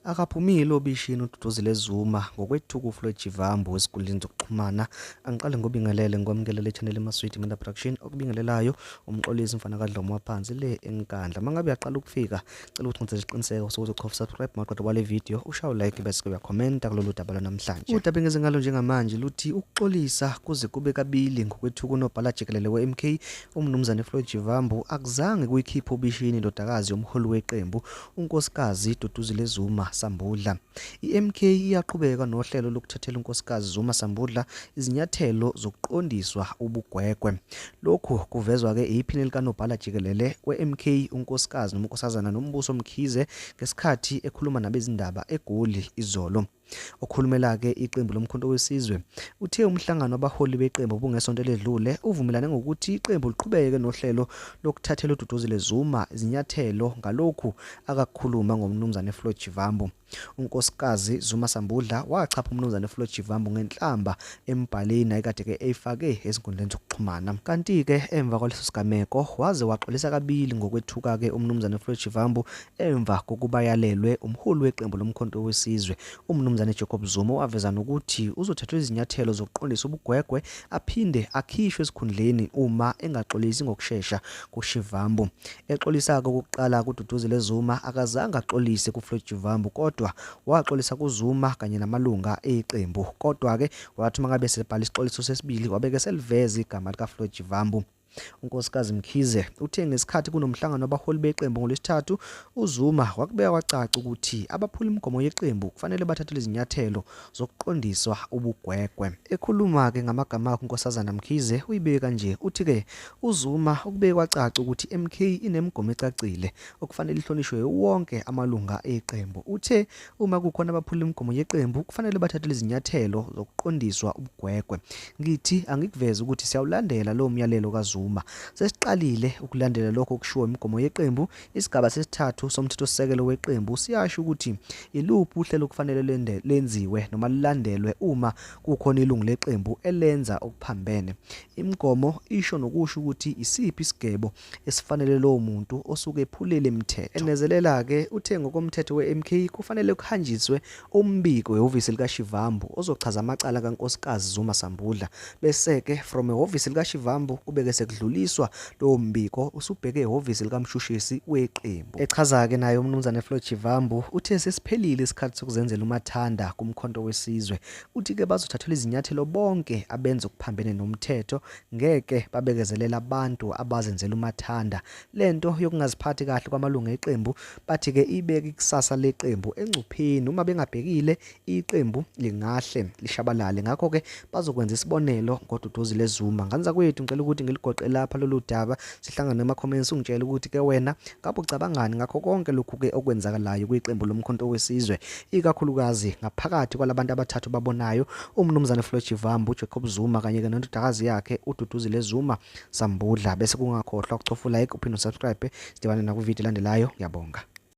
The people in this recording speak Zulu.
Akaphumile obishini uDuduzile Zuma ngokwethuka uFloyd Shivambu ezinkundleni zokuxhumana. Angiqale ngobingelele ngikwamukelele channel Maswidi Manda Production okubingelelayo uMxolisi mfana kaDlomo waphansi le eNkandla. Mangabe uyaqala ukufika cela ukuthi ngenze isiqiniseko sokuthi uchofa subscribe maqeda kwale video ushaye like bese uyakhomenta kulolu daba lwanamhlanje. Udaba engeze ngalo njengamanje luthi ukuxolisa kuze kube kabili ngokwethuka unobhala jikelele we-MK uMnumzane Floyd Shivambu akuzange kuyikhiphe obishini indodakazi yomholi weqembu uNkosikazi Duduzile Zuma Sambudla. I-MK iyaqhubeka nohlelo lokuthathela uNkosikazi Zuma Sambudla izinyathelo zokuqondiswa ubugwegwe. Lokhu kuvezwa-ke iphini likanobhala jikelele we-MK uNkosikazi noma uNkosazana Nombuso Mkhize ngesikhathi ekhuluma nabezindaba eGoli izolo. Okhulumela-ke iqembu loMkhonto weSizwe uthe umhlangano wabaholi beqembu obungesonto eledlule uvumelane ngokuthi iqembu liqhubeke nohlelo lokuthathela uDuduzile Zuma izinyathelo ngalokhu akakukhuluma ngoMnumzane Floyd Shivambu. UNkosikazi Zuma Sambudla wachapha uMnumzane Floyd Shivambu ngenhlamba embhaleni ayekade-ke eyifake ezinkundleni zokuxhumana. Kanti-ke emva kwaleso sigameko waze waxolisa kabili ngokwethuka-ke uMnumzane Floyd Shivambu emva kokuba yalelwe umholi weqembu loMkhonto weSizwe uMnumzane Jacob Zuma owaveza nokuthi uzothathwa izinyathelo zokuqondisa ubugwegwe aphinde akhishwe esikhundleni uma engaxolisi ngokushesha kuShivambu. Exolisa-ke okokuqala kuDuduzile Zuma akazange axolise kuFloyd Shivambu kodwa waxolisa kuZuma kanye namalunga eqembu. Kodwa-ke wathi uma ngabe sebhala isixoliso sesibili wabe-ke seliveza igama likaFloyd Shivambu. UNkosikazi Mkhize uthe ngesikhathi kunomhlangano wabaholi beqembu ngoLwesithathu, uZuma wakubeka kwacaca ukuthi abaphula imigomo yeqembu kufanele bathathelwe izinyathelo zokuqondiswa ubugwegwe. Ekhuluma-ke ngamagama akhe uNkosazana Mkhize uyibeke kanje, uthi-ke uZuma ukubeke kwacaca ukuthi i-MK inemigomo ecacile okufanele ihlonishwe wonke amalunga eqembu. Uthe uma kukhona abaphula imigomo yeqembu kufanele bathathelwe izinyathelo zokuqondiswa ubugwegwe. Ngithi angikuveze ukuthi siyawulandela lowo myalelo kaZuma. Sesiqalile ukulandela lokho okushiwo imigomo yeqembu. Isigaba sesithathu somthethosisekelo weqembu siyasho ukuthi iluphi uhlelo okufanele lenziwe noma lulandelwe uma kukhona ilungu leqembu elenza okuphambene. Imigomo isho nokusho ukuthi isiphi isigebo esifanele lowo muntu osuke ephulile imithetho. Enezelela-ke uthe ngokomthetho we-MK kufanele kuhanjiswe umbiko ehhovisi likaShivambu ozochaza amacala kaNkosikazi Zuma Sambudla bese-ke from ehhovisi likaShivambu kube-ke sekudluliswa lowo mbiko usubheke ehhovisi likamshushisi weqembu. Echaza-ke naye uMnumzane Floyd Shivambu uthe sesiphelile isikhathi sokuzenzela umathanda kuMkhonto weSizwe. Uthi-ke bazothathelwa izinyathelo bonke abenza okuphambene nomthetho ngeke babekezelela abantu abazenzela umathanda. Lento yokungaziphathi kahle kwamalungu eqembu bathi-ke ibeka ikusasa leqembu engcupheni, uma bengabhekile iqembu lingahle lishabalale. Ngakho-ke bazokwenza isibonelo ngoDuduzile Zuma. Ngane zakwethu ngicela ukuthi ngiligoqe lapha lolu daba, sihlangane ema-comments ungitshele ukuthi-ke wena ngabe ucabangani ngakho konke lokhu-ke okwenzakalayo kwiqembu loMkhonto weSizwe, ikakhulukazi ngaphakathi kwalabantu abathathu babonayo uMnumzane Floyd Shivambu, uJacob Zuma kanye-ke nendodakazi yakhe uDuduzile Zuma Sambudla. Bese kungakhohlwa ukucofa like uphinde usubscribe, sidibane nakwividiyo elandelayo. Ngiyabonga.